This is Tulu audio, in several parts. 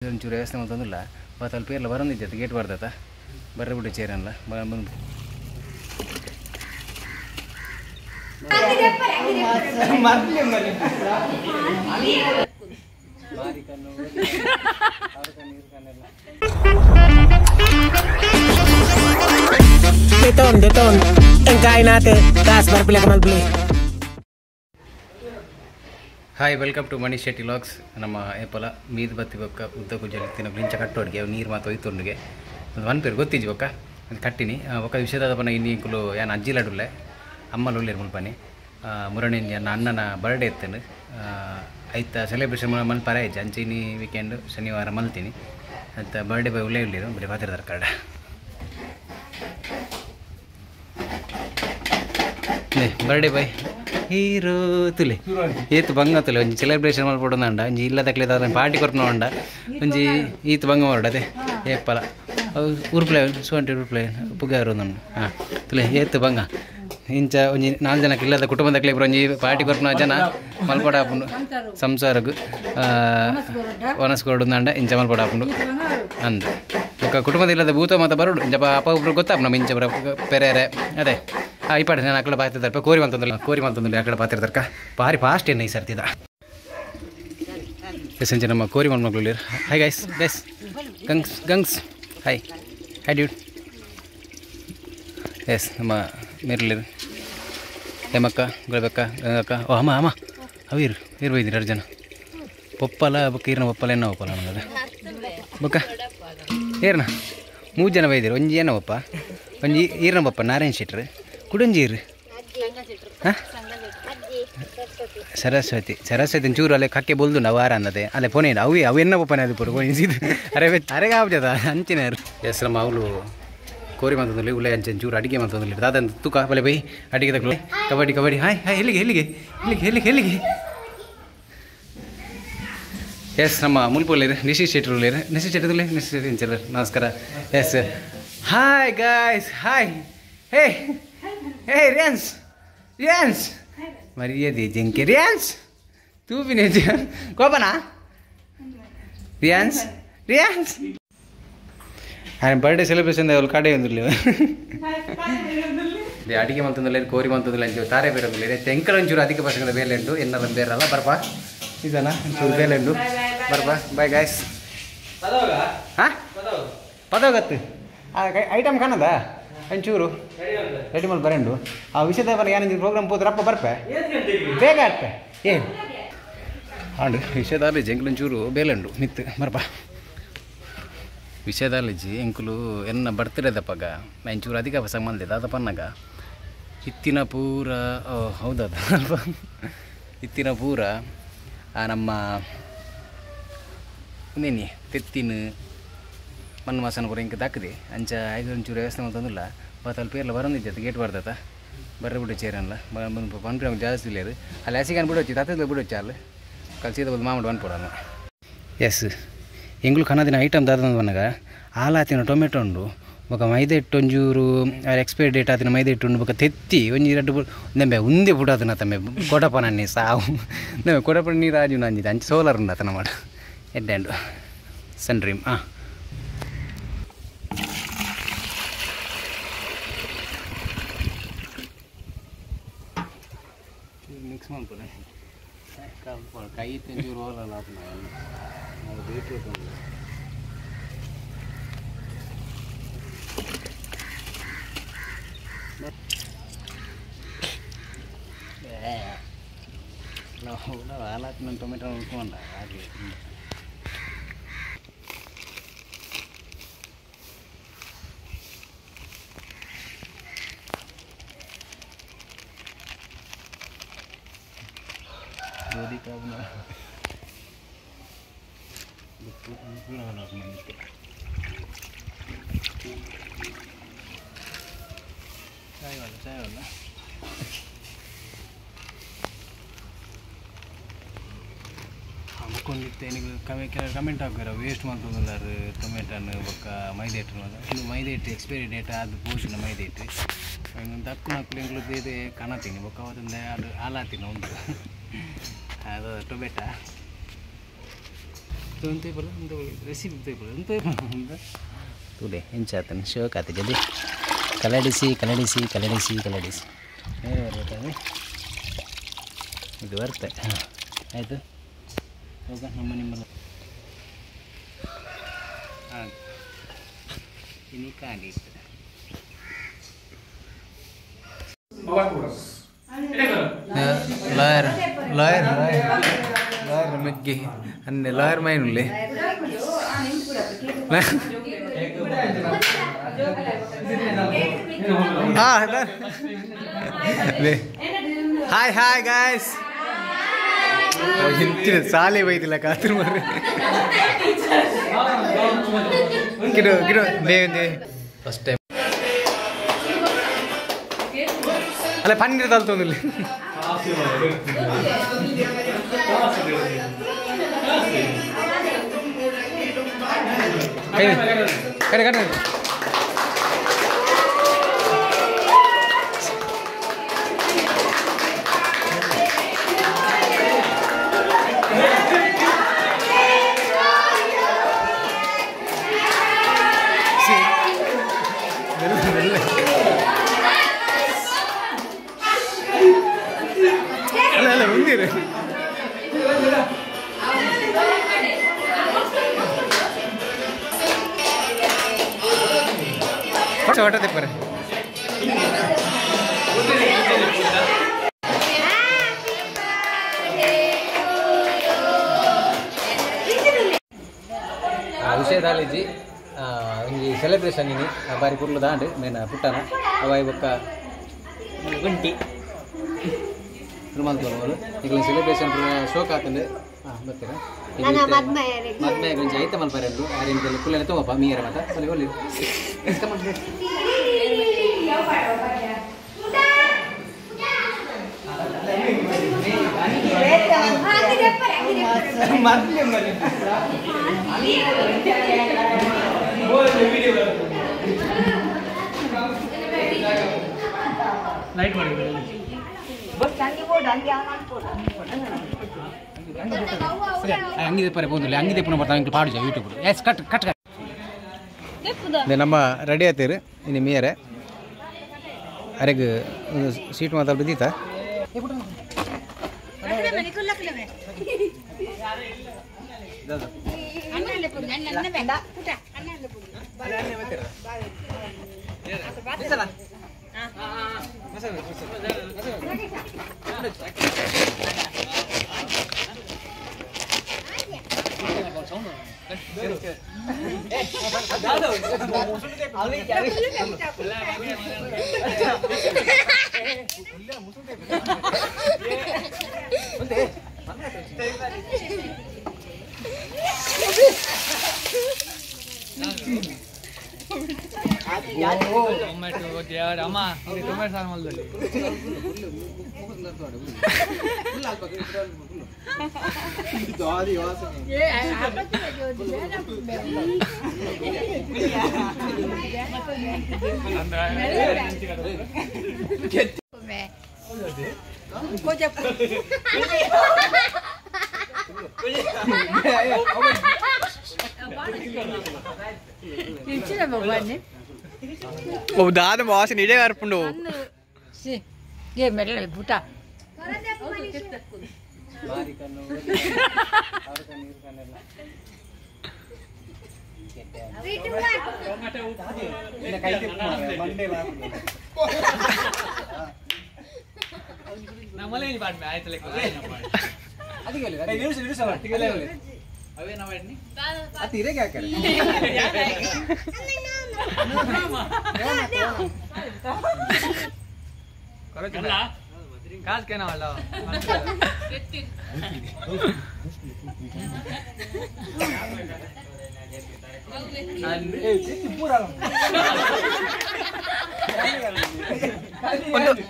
ಒಂಚೂರು ವ್ಯವಸ್ಥೆ ಮಲ್ತೊಂದುಲ್ಲ ಬತ್ತ ಅಲ್ಪ ಏರ್ಲ ಬರೊಂದಿಜ್ಜತ್ತ ಗೇಟ್ ಬಾರ್ದತ್ತ ಬರ್ರೆ ಬಿಡು ಚೇರನ್ಲ ಬಂದು Deton, deton. Ang kain natin. Taas para pila ka malbili. Hi welcome to Manish Shetty vlogs. ನಮ್ಮ ಏಪಲ ಮೀದು ಬತ್ತಿ ಬೊಕ್ಕ ಉದ್ದ ಗುಜ್ಜಲಿ ತಿನ್ನೋ ಇಂಚ ಕಟ್ಟೋಡಿಗೆ ಅವು ನೀರು ಮಾತು ಒಯ್ತೊಂಡಿಗೆ ಒಂದು ಒನ್ ಪೇರು ಗೊತ್ತಿಜ್ಜಿ ಬೊಕ್ಕ ಒಂದು ಕಟ್ಟಿನಿ ಬೊಕ್ಕ ವಿಷಯದ ಪನ ಇನ್ನಿ ಇಂಕುಲು ಯಾನ್ ಅಜ್ಜಿ ಲಡುಲ್ಲೆ ಅಮ್ಮ ಲುಲ್ಲೇರು ಮುಲ್ಪನಿ ಮುರಣಿ ನನ್ನ ಅಣ್ಣನ ಬರ್ಡೇ ಇತ್ತೇನು ಐತ ಸೆಲೆಬ್ರೇಷನ್ ಮಲ್ಪರ ಇಜ್ಜಿ ಅಂಚಿನಿ ವೀಕೆಂಡ್ ಶನಿವಾರ ಮಲ್ತೀನಿ ಅಂತ ಬರ್ಡೇ ಬಾಯ್ ಉಳ್ಳೇ ಉಳ್ಳೇರು ಬರೀ ಪಾತಿರ್ದಾರ ಕರಡ ಬರ್ಡೇ ಬಾಯ್ ಹೀರೋ ತುಲೆ ಏತು ಬಂಗ ತುಲೆ ಒಂಜಿ ಸೆಲೆಬ್ರೇಷನ್ ಮಲ್ಪೊಡುಂಡ ಒಂಜಿ ಇಲ್ಲ ತಕ್ಲೆ ಪಾರ್ಟಿ ಕೊರ್ಪುನ ಉಂಡ ಒಂಜಿ ಈತು ಬಂಗ ಹೊರಡ ಅದೇ ಏಪಲ ಉರುಪ್ಲೆ ಸುವಂಟಿ ಉರುಪ್ಲೆ ಪುಗಾರು ಉಂಡು ಹಾಂ ತುಲೆ ಏತು ಬಂಗ ಇಂಚ ಒಂಜಿ ನಾಲ್ಕು ಜನಕ್ಕೆ ಇಲ್ಲದ ಕುಟುಂಬ ತಕ್ಲೆ ಒಂಜಿ ಪಾರ್ಟಿ ಕೊರ್ಪುನ ಜನ ಮಲ್ಪೊಡ ಆಪುಂಡು ಸಂಸಾರಗು ವನಸ್ ಕೊರಡುಂಡ ಇಂಚ ಮಲ್ಪೊಡ ಆಪುಂಡು ಅಂದ್ ಬೊಕ್ಕ ಕುಟುಂಬದ ಇಲ್ಲದ ಭೂತ ಮಾತ ಬರೋಡು ಇಂಚ ಅಪ್ಪ ಒಬ್ರು ಗೊತ್ತಾಪ ನಮ್ಮ ಇಂಚ ಪೆರೇರೆ ಅದೇ ಈ ಪಾಡಿ ನಾನು ಅಕಡೆ ಪಾತಿರ್ತಾರಪ್ಪ ಕೋರಿ ಮಲ್ತೊಂದಿಲ್ಲ ಕೋರಿ ಮಲ್ತೊಂದಿಲ್ಲ ಅಕಡೆ ಪಾತಿರ್ತಾರಕ ಭಾರಿ ಫಾಸ್ಟ್ ಏನು ಈ ಸರ್ತಿದ ಎಸ್ ಅಂಚೆ ನಮ್ಮ ಕೋರಿ ಮಲ್ಮಗಳು hi guys guys gangs gangs hi hi dude yes ನಮ್ಮ ಮೇರ್ಲಿರು ಹೇಮಕ್ಕ ಗುಳಬಕ್ಕ ಗಂಗಕ್ಕ ಓ ಅಮ್ಮ ಅಮ್ಮ ಅವು ಇರು ಇರು ಬೈದಿರಿ ಎರಡು ಜನ ಪೊಪ್ಪಲ ಬೊಕ್ಕ ಈರ್ನ ಪೊಪ್ಪಲ ಏನೋ ಪೊಪ್ಪಲ ಅನ್ನೋದು ಬೊಕ್ಕ ಏರ್ನ ಮೂರು ಜನ ಬೈದಿರು ಒಂಜಿ ಏನೋ ಪಪ್ಪ ಒಂಜಿ ಈರ್ನ ಪಪ್ಪ ನಾರಾಯಣ ಶೆಟ್ರು ಕುಡಂಜೀರು ಹಾಂ ಸರಸ್ವತಿ ಸರಸ್ವತಿ ಒಂಚೂರು ಅಲ್ಲೇ ಕಕ್ಕೆ ಬೋಲ್ದು ನಾವು ವಾರ ಅನ್ನದೆ ಅಲ್ಲೇ ಫೋನ್ ಏನು ಅವು ಅವು ಎನ್ನ ಪಪ್ಪನೇ ಅದು ಪೂರ ಅರೆ ಅರೆಗೆ ಆಬ್ಜದ ಅಂಚಿನ ಎಸ್ ನಮ್ಮ ಅವಳು ಕೋರಿ ಮಂತಂದಲ್ಲಿ ಉಳ್ಳೆ ಅಂಚೆ ಒಂಚೂರು ಅಡಿಗೆ ಮಂತಂದಲ್ಲಿ ದಾದ ತೂಕ ಬಲೆ ಬೈ ಅಡಿಗೆ ತಗೊಳ್ಳಿ ಕಬಡ್ಡಿ ಕಬಡ್ಡಿ ಹಾಯ್ ಹಾಯ್ ಎಲ್ಲಿಗೆ ಎಲ್ಲಿಗೆ ಎಲ್ಲಿಗೆ ಎಲ್ಲಿಗೆ ಎಲ್ಲಿಗೆ ಎಸ್ ನಮ್ಮ ಮುಲ್ಪುಲ್ಲೇರು ನಿಶಿ ಶೆಟ್ಟರು ಉಳ್ಳೇರು ನಿಶಿ ಶೆಟ್ಟರು ನಿಶಿ ಶೆಟ್ಟಿ ಇಂಚರು ನಮಸ್ಕಾರ yes hi guys hi hey hey Riyans Riyans ಮರ್ಯಾದೆ ಜಿಂಕೆ ರಿಯಾನ್ಸ್ ತೂಪಿನ ಕೋಪನಾ ರಿಯಾನ್ಸ್ ರಿಯಾನ್ಸ್ ఆయన ಬರ್ಡೇ ಸೆಲೆಬ್ರೇಷನ್ ಅವ್ರು ಕಾಡೆ ಒಂದಿಲ್ಲ ಅಡಿಗೆ ಮಂತಂದಿಲ್ಲ ಕೋರಿ ಮಂತಂದಿಲ್ಲ ಅಂಚು ತಾರೆ ಬೇರೆ ಒಂದಿಲ್ಲ ತೆಂಕಲ್ ಒಂಚೂರು ಅಧಿಕ ಪರ್ಸೆಂಟ್ ಬೇಲೆ ಉಂಟು ಎನ್ನಲ ಬೇರಲ್ಲ ಬರ್ಪಾ ಇದನ ಒಂಚೂರು ಬೇಲೆ ಉಂಟು ಬರ್ಪಾ ಬಾಯ್ ಗಾಯ್ಸ್ ಹಾಂ ಪದೋಗತ್ತು ಐಟಮ್ ಕಾಣದ ಒಂಚೂರು ರೆಡಿ ಮಾಡಿ ಬರಂಡು ಆ ವಿಷಯದ ಬರ ಏನಿದೆ ಪ್ರೋಗ್ರಾಮ್ ಹೋದ್ರಪ್ಪ ಬರ್ಪೆ ಬೇಗ ಅರ್ಪೆ ಏನು ಹಾಂಡು ವಿಷಯದಲ್ಲಿ ಜಂಗ್ಲೊಂಚೂರು ಬೇಲಂಡು ಮಿತ್ತು ಬರಪ ವಿಷಯದಾಲಜಿ ಎಂಕುಲು ಎನ್ನ ಬರ್ತಿರೋದಪ್ಪಗ ಒಂಚೂರು ಅಧಿಕ ಸಂಬಂಧ ದಾದ ಪನ್ನಗ ಇತ್ತಿನ ಪೂರ ಹೌದದ ಅಲ್ಪ ಇತ್ತಿನ ಪೂರ ಆ ನಮ್ಮ ಇನ್ನೇನಿ ತೆತ್ತಿನ ಮಣ್ಣು ಮಸನ ಪೂರ ಇಂಕ ದಾಕದೆ ಅಂಚ ಐದು ಒಂಚೂರು ವ್ಯವಸ್ಥೆ ಮಲ್ತೊಂದಿಲ್ಲ ಬತ್ತ ಅಲ್ಪ ಏರ್ಲ ಬರೊಂದಿಜ್ಜತ್ತ ಗೇಟ್ ಬಾರ್ದತ್ತ ಬರ್ರೆ ಬಿಡು ಚೇರನ್ಲ ಬಂದು ಪನ್ಪಿ ಜಾಸ್ತಿ ಇಲ್ಲ ಅದು ಅಲ್ಲಿ ಹಸಿಗಾನ್ ಬಿಡೋಚ್ಚಿ ತತ್ತದ ಬಿಡೋಚ್ಚಿ ಅಲ್ಲಿ ಕಲ್ಸಿದ ಬಂದು ಮಾಮೂಡು ಬಂದ್ಕೊಡೋಣ ಎಸ್ ಎಂಗ್ಳು ಕನ್ನದಿನ ಐಟಮ್ ದಾದ ಬನ್ನಗ ಆಲಾತಿನ ಟೊಮೆಟೊ ಉಂಡು ಬೊಕ ಮೈದಾ ಹಿಟ್ಟು ಒಂಚೂರು ಎಕ್ಸ್ಪೈರಿ ಡೇಟ್ ಆತಿನ ಮೈದಾ ಹಿಟ್ಟು ಉಂಡು ಬೊಕ ತೆತ್ತಿ ಒಂಜಿ ರಡ್ಡು ನೆಂಬೆ ಉಂದೆ ಪುಡಾತನ ತಮ್ಮೆ ಕೊಡಪನನ್ನಿ ಸಾವು ನೆಂಬೆ ಕೊಡಪನ ನೀರು ಆಜು ನಂಜಿದೆ ಅಂಚೆ ಸೋಲಾರ್ ಉಂಡು ಆತನ ಮಾಡ ಎಡ್ಡೆ ಸನ್ ಡ್ರೀಮ್ ಹಾಂ ಮಿಕ್ಸ್ ಮಾಡ್ಕೊಳ್ಳಿ ಕೈ ಒಂಚೂರು ಹೋಗಲ್ಲ ಅದು ಬೀಟ್ರೂಟ್ ಉಂಟು ನಾವು ನಾವು ಹಾಲಾಕಿ ನನ್ನ ಟೊಮೆಟೊ ಉಳ್ಕೊಂಡ ಹಾಗೆ ಗೋಧಿ ಕಾಬನ ಚಾಯ್ ವಾಲ ಚಾಯ್ ವಾಲ ಮುಕ್ಕೊಂಡಿತ್ತೆ ನಿಮಗೆ ಕಮೆಂಟ್ ಹಾಕಿರೋ ವೇಸ್ಟ್ ಮಾಡ್ತಂದ್ರೆ ಟೊಮೆಟೊನು ಬೊಕ್ಕ ಮೈದಾ ಹಿಟ್ಟು ಇದು ಮೈದಾ ಹಿಟ್ಟು ಎಕ್ಸ್ಪೈರಿ ಡೇಟ್ ಅದು ಪೋಷಣ ಮೈದಾ ಹಿಟ್ಟು ದಕ್ಕು ನಕ್ಕಲು ಎಂಗ್ಳು ಬೇರೆ ಕಾಣತೀನಿ ಬೊಕ್ಕ ಅವತ್ತೊಂದು ಅದು ಹಾಲಾತೀನಿ ಉಂಟು ಅದು ಟೊಮೆಟೊ ತೂಲೆ ಎಂಚಾತನ ಶೋಕ್ ಆತ ಜಲ್ದಿ ಕಲಡಿಸಿ ಕಲಡಿಸಿ ಕಲಡಿಸಿ ಕಲಡಿಸಿ ಬೇರೆ ಬರ್ಬೇಕಾದ್ರೆ ಇದು ಬರುತ್ತೆ. ಆಯಿತು ಹೋಗ ನಮ್ಮ ನಿಮ್ಮಲ್ಲ. ಹಾಂ ಇನ್ನು ಖಾಲಿ ಇತ್ತು. ಲಾಯರ್ ಲಾಯರ್ ಲಾಯರ್ ಮೆಗ್ಗಿ ಅನ್ನೆ ಲಾಯರ್ ಮೈನುಲ್ಲೆ ಹಾಯ್ ಹಾಯ್ ಗಾಯ್ಸ್ ಇಂಚಿನ ಸಾಲೆ ಬೈದಿಲ್ಲ ಕಾತುರು ಮಾರ್ರೆ ಗಿಡು ಗಿಡು they they first time ಅಲ್ಲ ಪನ್ನೀರ್ ತಲ್ತೊಂದಿಲ್ಲ ಕಡೆ ಕಡೆ ಅಲ್ಲ ಅಲ್ಲ ಮುಂದಿರು ಹೊಟ್ಟೆ ಪರೆ ವಿಷಯದಾಲಿಜಿ ಒಂಜಿ ಸೆಲೆಬ್ರೇಷನ್ ಇನಿ ಬಾರಿ ಪುರ್ಲು ದಾಂಡ್ ಮೇನ ಪುಟ್ಟನ ಅವಾಯಿ ಬೊಕ್ಕ ಗುಂಟಿ ರುಮಾಲ್ ಈಗ ಸೆಲೆಬ್ರೇಷನ್ ಶೋಕ್ ಆತಂಡು. ಹಾಂ ಬರ್ತೀರಾ ಮದ್ಮೆ ಒಂಜಿ ಐತ ಮಲ್ಪರೆಂದು ಆರೆಂಜ್ ಕುಲ್ಲನೆ ತಗೋಪ ಮೀರ ಮಾತ ಒಲಿ ಒಲಿ ಲೈಟ್ ಮಾಡಿ ಅಂಗಿದೆ ಪರೆ ಪೋಂದಿಲ್ಲ ಅಂಗಿದೆ ಪುನಃ ಬರ್ತಾ ಪಾಡು ಯೂಟ್ಯೂಬ್ ಎಸ್ ಕಟ್ ಕಟ್ ಕಟ್ ನಮ್ಮ ರೆಡಿ ಆಯ್ತೀರಿ ಇನ್ನು ಮೀಯರೆ ಅರೆಗ್ ಸೀಟ್ ಮಾತಾಡ್ ಬಿದ್ದೀತಾ ದಾದ ವಾಸನೆ ಇಡೇ ಅರ್ಪುಂಡು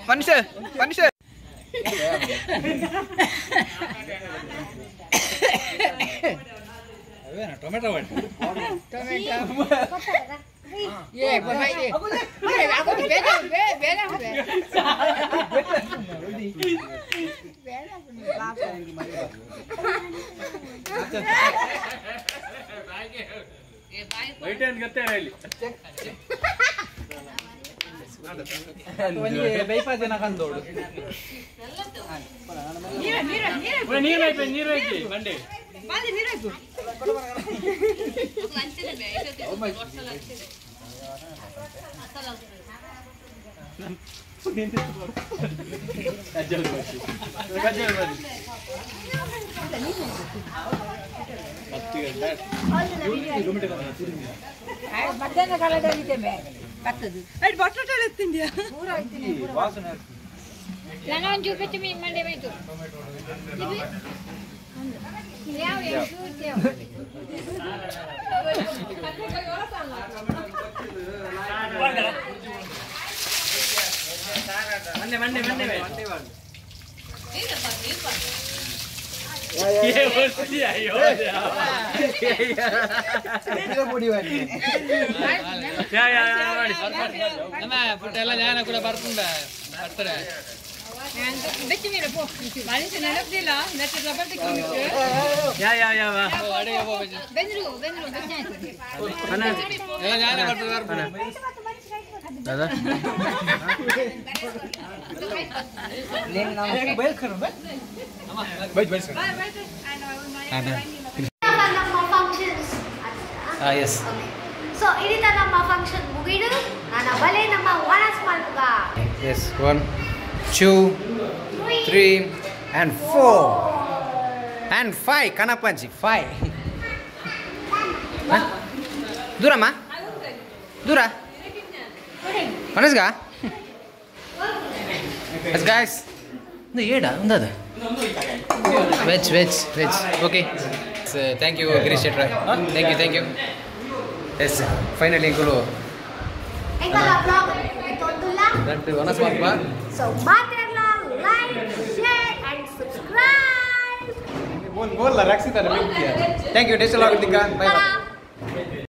ಮನುಷ್ಯ ಮನುಷ್ಯ ಟೊಮೆಟೊ Yes. So ಇದೀಗ ನಮ್ಮ ಫಂಕ್ಷನ್ ಮುಗಿದು ನಾನು ಬಲೆ ನಮ್ಮ ವನಸ್ ಮಾಡ್ಕುಗ. Yes, 1 2 3 and 4 and 5 ಕನಪಂಜಿ 5. ದೂರಮ್ಮ ದೂರ ಮನಸ್ಗಾ. Yes guys. ಒಂದು ಏಡ ಒಂದದ veg veg veg. Okay, thank you Girish ಶೆಟ್ರ, thank you thank you. Yes, finally ಇಂಕುಲು ಎಂಕಲ ಬ್ಲಾಗ್ ತೊಂದುಲ್ಲ. That ವನಸ್ ಮಾಡ್ಪ. ಸೊ ಮಾತ್ರಲ್ಲ ಲೈಕ್ ಶೇರ್ ಅಂಡ್ ಸಬ್ಸ್ಕ್ರೈಬ್. ಬೋಲ್ ಬೋಲ್ ರಕ್ಷಿತ. Thank you, taste ಆಗುತ್ತಿಕ್ಕ. Bye bye.